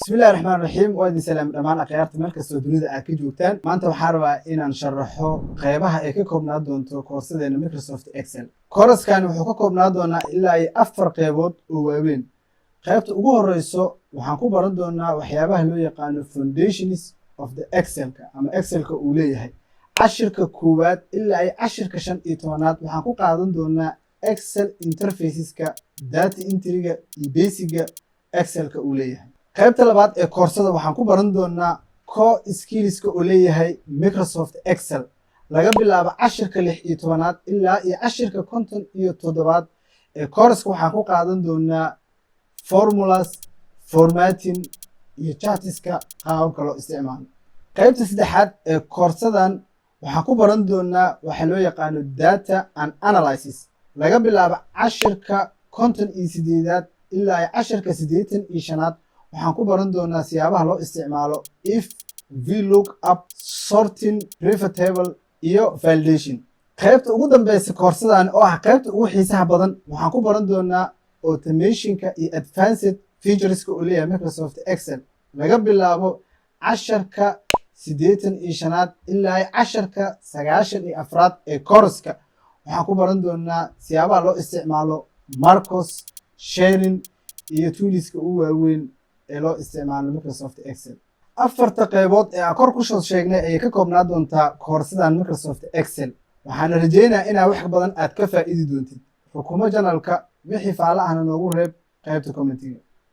Bismillahi raxmaan raxiim. Waa idin salaam dhammaan akhyaarta meel kastoo dunida aad ka joogtaan. Maanta waxaa rabaa inaan sharaxo qeybaha ay ka koobnaa doonto koorsadeena Microsoft Excel. Kooraskan wuxuu ka koobnaa doonaa ilaa iyo afar qeybood oo waaweyn. Qaybta ugu horeyso waxaan ku baran doonaa waxyaabaha loo yaqaano foundations of the Excelka ama Excelka uu leeyahay. Cashirka koowaad ilaa iyo cashirka 15aad waxaan ku qaadan doonaa Excel interfaceska, data entryga iyo basicga Excelka uu leeyahay. Qaybta labaad ee koorsada waxaan ku baran doonaa core skillska uu leeyahay Microsoft Excel. Laga bilaabo cashirka 16aad ilaa iyo cashirka 57aad ee koorska waxaan ku qaadan doonaa formulas, formatting iyo chartiska qaababka loo isticmaalo. Qaybta saddexaad ee koorsadan waxaan ku baran doonaa waxa loo yaqaano data and analysis. Laga bilaabo cashirka 58aad ilaa iyo cashirka 85aad waxaan ku baran doonaa siyaabaha loo isticmaalo if, VLOOKUP, sorting, pivot table iyo validation. Qaybta ugu dambeysa koorsadan, oo ah qaybta ugu xiisaha badan, waxaan ku baran doonaa automationka iyo advanced featureska uu leeyahay Microsoft Excel. Laga bilaabo casharka 85aad ilaa casharka 94aad ee koorska waxaan ku baran doonaa siyaabaha loo isticmaalo macros, sharing iyo toolska ugu waaweyn ee loo isticmaalo Microsoft Excel. Afarta qeybood ee aan kor kusoo sheegnay ayay ka koobnaa doontaa koorsadan Microsoft Excel. Waxaana rajeynayaa inaa wax badan aad ka faa'iidi doontid. Rukumo channelka, wixii faala ahna noogu reeb qaybta commentiga.